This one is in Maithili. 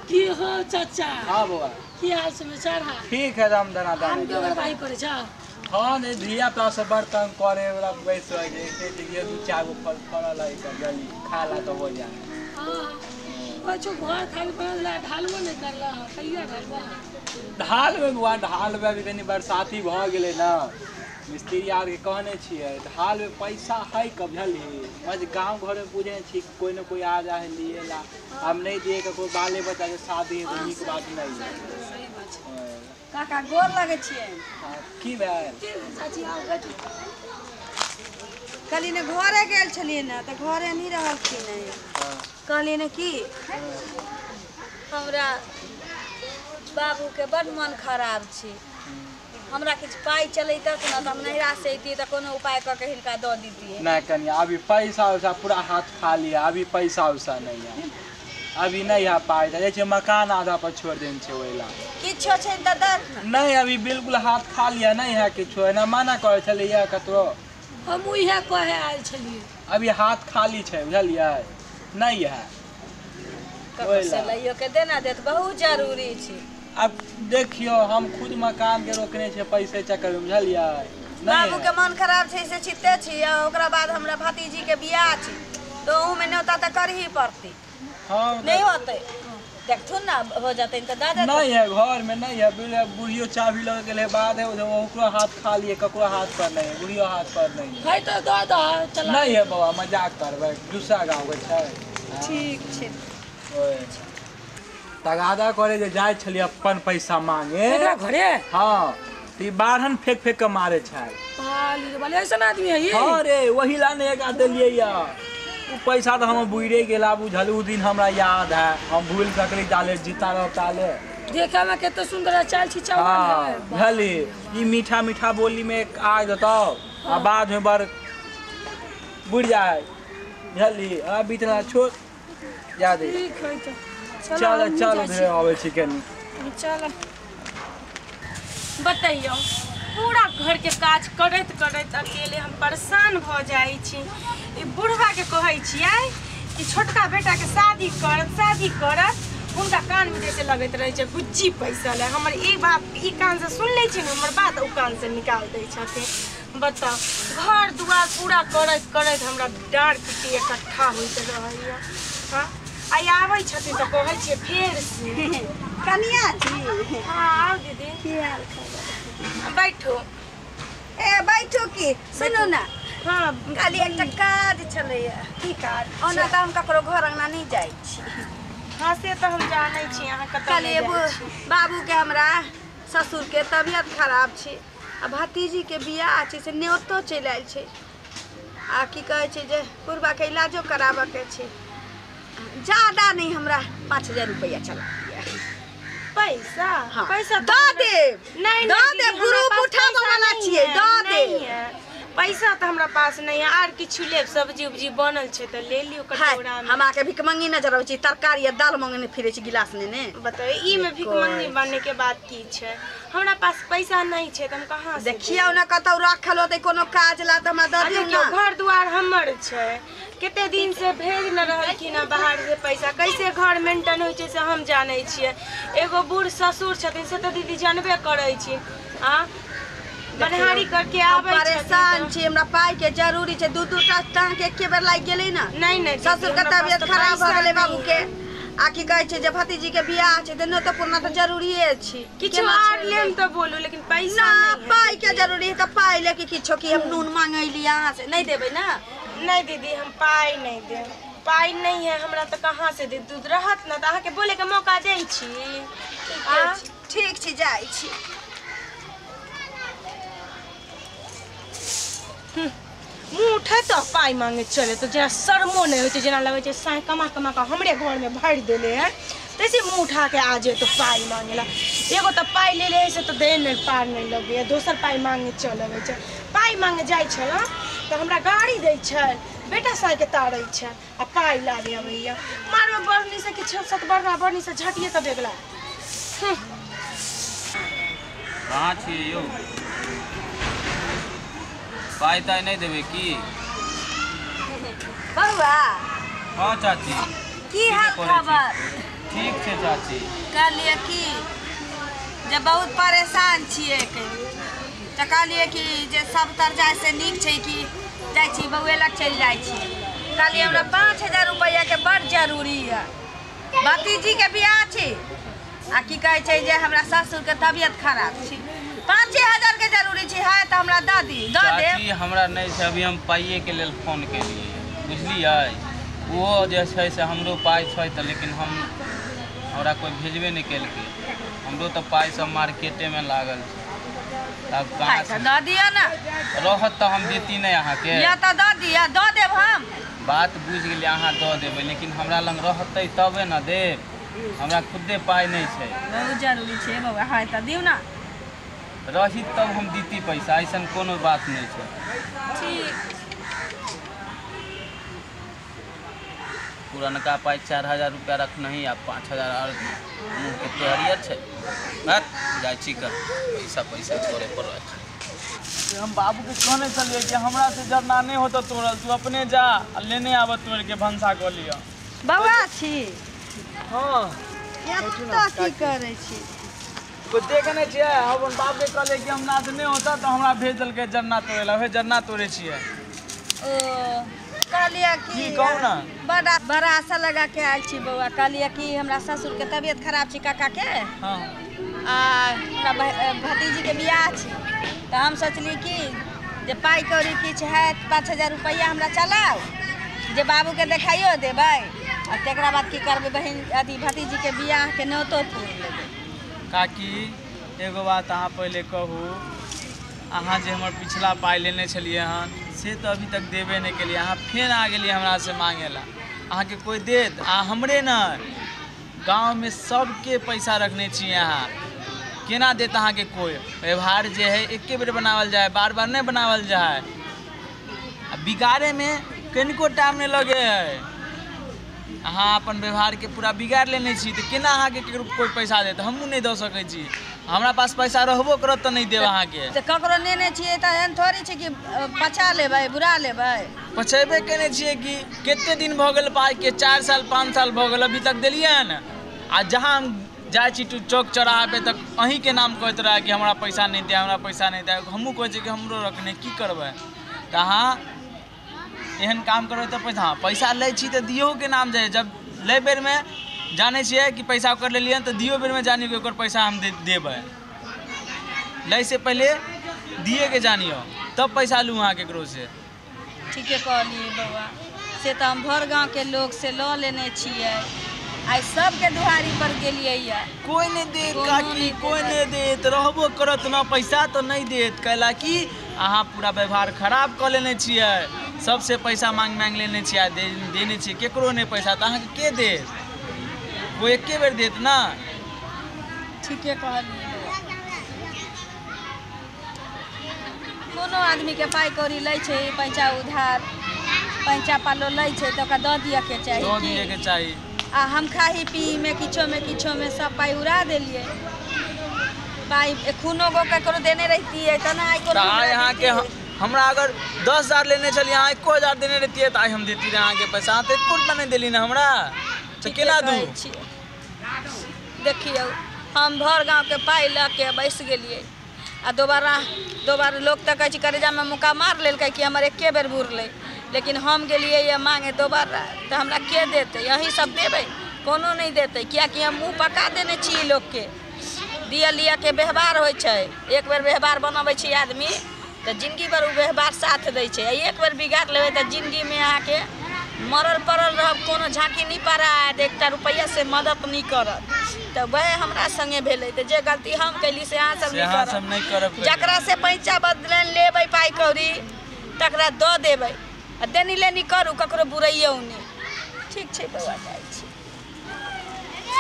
की हो चाचा? हाँ बउआ, की हाल समाचार है? ठीक है, राम धना दान। आम के बरबाई करे छा? हाँ नहीं, धिया पुता सब बड़ तंग करे वाला बैस रह गए, दू चार गो फल फड़ल है जल्दी खा ला तो हो जाए। हाँ कुछ घर खाली बनल है, ढालबो नहीं करला, कहिया ढालबो? ढाल में बुआ, ढाल में अभी कनी बरसाती भ गेलै ना, मिस्त्री आर के कहने छियै ढाल में पैसा है कब बुझलियै। बस गाँव घर में बुझे छी कोई न कोई आ जा है लिए ला, हम नहीं दिए ककरो बाले बच्चा के शादी है तो नीक बात नहीं है। सही बात छै। काका गोर लगै छियै। की भेल? चाची आउ बैठू। कहलियै ने घरे गेल छलियै ने तऽ घरे नहि रहलखिन। कहलियै ने कि हमरा बाबूके बड मन खराब छै, हमरा किछु पाइ चलैतक ने तऽ हम नैहरा से अइतियै तऽ कोनो उपाय कऽ के हिनका दऽ दितियै। नहीं कनिया, अभी पैसा वैसा पूरा हाथ खाली है, अभी पैसा वैसा नहीं है, अभी नहीं है पाइ। जाइ छै मकान आधा पर छोड़ देने छै ओहि ला। किछो छै तऽ दऽ नहीं, अभी बिल्कुल हाथ खाली है, नहीं है किछो। एना मना करै छलियै कतरो, हम इएह कहे आयल छलियै। अभी हाथ खाली छै बुझलियै, नहीं है। ककरो से लैयो के देना देत बहुत जरूरी छै। अब देखियो हम खुद मकान के रोकने छियै पैसे चक्कर में बुझलियै। बाबू के मन खराब छै से छिते छी, आ ओकरा बाद हमरा भतीजी के बियाह छै तऽ ओहूमे न्योता तऽ करही पड़तै। हाँ नहीं होतै देखथुन ना, हो जतै तऽ दऽ देतै। नहीं है घर में नहीं है, बुढ़ियो चाभी लग गेलै बाद है ओकरो हाथ खाली है, ककरो हाथ पर नहीं है, बुढ़ियो हाथ पर नहीं है। है तऽ दऽ दऽ चला। नहीं है बाबा, मजाक करबै, दूसरा गाँव के छै। ठीक छै। तगादा करे जे जाइ छलियै अपन पैसा मांगे एकरा घरे। हाँ त बारहन फेंक फेंक के मारे छै। पाली रे बाली, ऐसन आदमी है ये? हाँ रे, वही ला ने एक देलियै या उ पैसा तो हम बुइरे गेला बुझल। उ दिन हमरा याद है, हम भूल सकली जाले जीता रह ताले। देखे में कते सुंदर चाल छी चावल हाँ है। बुझली, ई मीठा मीठा बोली में आ जतौ आ बाद में बड़ बुढ़ जाए बुझली। अब इतना छोड़ याद है। ठीक है तो चल चल धीरे आबै छी कनी। चल बतैयौ, पूरा घर के काज करैत करैत अकेले हम परेशान भऽ जाइ छी। ई बुढ़वा के कहै छियै कि छोटका बेटा के शादी करत शादी करत, हुनका कान में जैसे लगैत रहै छै गुज्जी पैसा ले। हमर ई बात ई कान से सुन लै छी ने, हमर बात ओ कान से निकाल दै छथिन। बताउ, घर दुआर पूरा करैत करैत हमरा डाँड़ पिट्टी इकट्ठा होइत रहैया। हाँ आइ आबै छथिन तऽ कहै छियै फेर से। कनिया जी। हाँ आउ दीदी। की हाल खबर? बैठो। ए बैठो की सुनू ना। हाँ खाली एकटा काज छलैया। की काज? ओना तऽ हम ककरो घर अंगना नहि जाइ छी। हाँ से तऽ हम जानै छी अहाँ कतऽ खाली बाबू के हमरा ससुर के तबियत खराब छै आ भतीजी के बियाह छै से न्योतो चलि आयल छै आ की कहै छै जे बुढ़बा के इलाजो कराबऽ के छै। ज्यादा नहीं, हमरा 5000 रुपया चला दिया। पैसा? हाँ। पैसा दऽ देब। नहीं दऽ देब, ग्रुप उठाबऽ वाला छियै, दऽ देब। पैसा तऽ हमरा पास नहीं है, आर किछु लेब, सब्जी उब्जी बनल छै तऽ ले लियौ कटोरा में। हमरा के भिखमंगी नजर आबै छै, तरकारी आ दाल मंगने फिरै छी गिलास नेने। बताउ ई में भिखमंगी बने के बात की छै? हमरा पास पैसा नहीं छै तऽ हम कहाँ से देखियौ ने, कतौ राखल होतै कोनो काज ला तऽ हमरा दऽ दियौ देखियौ ना। घर दुआर हमर छै, कते दिन से भेज न रहलखिन हँ बाहर से पैसा, कैसे घर मेंटेन होइ छै से हम जानै छियै। एगो बूढ़ ससुर छथिन से तऽ दीदी जानबे करै छी। आ बन्हारी करके आबै परेशान छी, हमरा पाइ के जरूरी छै। दू दू टा टाँग एके बेर लागि गेलै ने। नहीं नहीं, ससुर के तबियत खराब भऽ गेलै बाबू के, आ की कहै छै जे भतीजी के बियाह छै तऽ न्योतो पुरना तऽ जरूरिये छै। किछु आर लेम तऽ बोलू, लेकिन पैसा ना, पाइ के जरूरी है तऽ पाइ लेके किछो की हम नून मांगैली अहाँ से नहीं देबै ना? नहीं दीदी, हम पाइ नहीं देब, पाइ नहीं है हमरा तऽ कहाँ से दे। दूध रहत ना तऽ अहाँके बोले के मौका दै छी। ठीक छी, जाइ छी। मुँह उठे तऽ पाइ मांगे चले तऽ जेना शर्मो नहि होइ छै, जेना लगै छै साँइ कमा कमा कऽ हमरे घरमे भरि देले है तैसे मुँह उठा के आ जेतौ पाइ मांगे ला। एगो तऽ पाइ ले ले से तऽ दे नहि पार नहि लगैया, दोसर पाइ मांगे चल अबै छै। पाइ मांगे जाइ छल तऽ हमरा गाड़ी दै छै, बेटा साँइके तारै छै आ पाइ लाबे अबैया। मारमे बढ़नी से कि 6 7 बढ़ना बढ़नी से झटिए तऽ बेगला। कहाँ छियै यौ? पाइ ताइ नहि देबै की? बउआ। हाँ चाची, की हाल खबर? ठीक छै चाची। कहलियै कि जे बहुत परेशान छियै के, तऽ कहलियै कि जे सब तर जाइ से नीक छै कि जाइ छी बौए लग चलि जाइ छी। कहलियै हमरा 5000 रुपैआ के बड़ जरूरी यऽ, भतीजीके बियाह छै आ की कहै छै जे हमरा ससुरके तबियत खराब छै, 5000 के जरूरी छै। है तऽ हमरा दऽ दी, दऽ देब। चाची हमरा नहि छै, अभी हम पाइएके लेल फोन केलियै, बुझलियै? ओहो जे छै से हमरो पाइ छै तऽ, लेकिन हम हमरा कोइ भेजबे नहि केलकै, हमरो तऽ पाइ सब मार्केटेमे लागल छै। तब कहाँ से दऽ दिअ ने, रहत तऽ हम देती नहि अहाँके। या तऽ दऽ दिअ, दऽ देब हम। बात बुझि गेलियै, अहाँ दऽ देबै, लेकिन हमरा लग रहतै तबे ने देब, हमरा खुदे पाइ नहि छै। बहुत जरूरी छै बौआ, है तऽ दियौ ने। रही तब हम देती पैसा, ऐसन कोनो बात नहि छै। ठीक। पुरनका पाइ 4000 रुपया रखनही, आ 5000 आओर मुँह कते हरियर छै। जाइ छी कर पैसा पैसा करे पर रख। हम बाबूके कहने छलियै कि हमरा से जरना नहि होतौ तोड़ल, तू अपने जा आ लेने आबऽ तोड़ के भनसा कऽ लिअ। बौआ छी? हाँ। एतऽ की करै छी? कोइ देखने छियै? हम अपन बापके कहलियै कि हमरा से नहि होता तऽ हमरा भेज देलकै जरना तोड़ै लए, उहे जरना तोड़ै छियै। ओ कहलियै कि कहू ने। बड़ा बड़ा आशा लगा के आयल छी बौआ। कहलियै कि हमरा ससुरके तबियत खराब छै काकाके, हाँ, आ हमरा भतीजीके बियाह छै, तऽ हम सोचली कि जे पाइ कौड़ी किछु हैत, 5000 रुपैआ हमरा चलाउ जे बाबूके देखाइयो देबै, आ तकरा बाद की करबै बहिन अथी भतीजीके बियाहके न्योतो पूर लेबै। काकी एगो बात अहाँ पहिले कहू, अहाँ जे हमर पिछला पाइ लेने छलियै हन से तऽ अभी तक देबे नहि केलियै, अहाँ फेर आ गेलियै हमरासँ माँगै लए। अहाँके कोइ देत? आ हमरे नहि, गाँवमे सबके पैसा रखने छियै अहाँ, केना देत अहाँके कोइ? व्यवहार जे है एके बेर बनावल जाइ है, बार बार नहि बनावल जाइ है, आ बिगाड़ैमे कनिको टाइम नहि लगे है। अहाँ अपन व्यवहारके पूरा बिगाड़ि लेने छी तऽ केना अहाँके केकरो कोइ पैसा देत? हमहूँ नहि दऽ सकै छी, हमरा पास पैसा रहबो करत तऽ नहि देब अहाँके। तऽ ककरो लेने छियै तऽ एहन थोड़ी छै कि पचा लेबै बुरा लेबै? पचेबे केने छियै कि कते दिन भऽ गेल पाइके, 4 साल 5 साल भऽ गेल, अभी तक देलियै हन। आ जहाँ हम जाइ छी चौक चौराहा पे तऽ अहीँके नाम कहैत रहै कि हमरा पैसा नहि दे, हमरा पैसा नहि दे। हमहूँ कहै छियै कि हमरो रखने की करबै? तऽ अहाँ एहन काम करबै तऽ पैसा, हाँ पैसा लै छी तऽ दियोके नाम जाइ, जब लै बेरमे जानै छियै कि पैसा ओकर लेलियै तऽ दियो बेरमे जानियौ कि ओकर पैसा हम देबै, लै से पहिले दिएके जानियौ तब पैसा लू अहाँ केकरो से। ठीके कहलियै बौआ, से तऽ हम भर गाँवके लोक से लऽ लेने छियै, आइ सबके दुहारी पर गेलियै यऽ। कोइ नहि देत काकी, कोइ नहि देत, रहबो करत ने पैसा तऽ नहि देत, कैला कि अहाँ पूरा व्यवहार खराब कऽ लेने छियै, सबसे पैसा माँगि माँगि लेने छियै आ देने छियै केकरो नहि पैसा, तऽ अहाँके के देत? कोइ एके बेर देत ना। ठीके कहलियै बौआ, कोनो आदमीके पाइ कौड़ी लै छै, पैसा उधार पैसा पालो लै छै तऽ ओकरा दऽ दिअके चाही, दऽ दिअके चाही। आ हम खाही पीमे किछोमे किछोमे सब पाइ उड़ा देलियै, पाइ एखनो गो ककरो देने रहितियै तऽ ने आइ कोनो आइ अहाँके हमरा अगर 10,000 लेने छलियै, अहाँ 1,000 देने रहितियै तऽ आइ हम देती रहै अहाँके पैसा, अहाँ तऽ 1 रुपया नहि देली ने हमरा, तऽ केना दू? देखियौ हम भर गाँवके पाइ लऽ के बैस गेलियै, आ दोबारा दोबारा लोक तऽ कहै छै करेजामे मुक्का मारि लेलकै कि हमर एके बेर बुरलै, लेकिन हम गेलियै यऽ माँगे दोबारा तऽ हमरा के देतै? अहीं सब देबै? कोनो नहि देतै, किएकि हम मुँह पका देने छी लोकके। दिअ लिअके व्यवहार होइ छै, एक बेर व्यवहार बनबै छै आदमी तऽ जिनगी भर ओ व्यवहार साथ दै छै, एक बेर बिगाड़ लेबै तऽ जिनगीमे अहाँके मरल पड़ल रहब, कोनो झाँकी नहि पड़ायत, 1 रुपैआ से मदद नहि करत। तऽ वएह हमरा संगे भेलै, तऽ जे गलती हम कैली से अहाँ सब नहि करब। जकरा से पैसा बदलनि लेबै पाइ कौड़ी तकरा दऽ देबै, आ देनी लेनी करू, ककरो बुरैयौ नहि। ठीक छै बौआ, जाइ छी।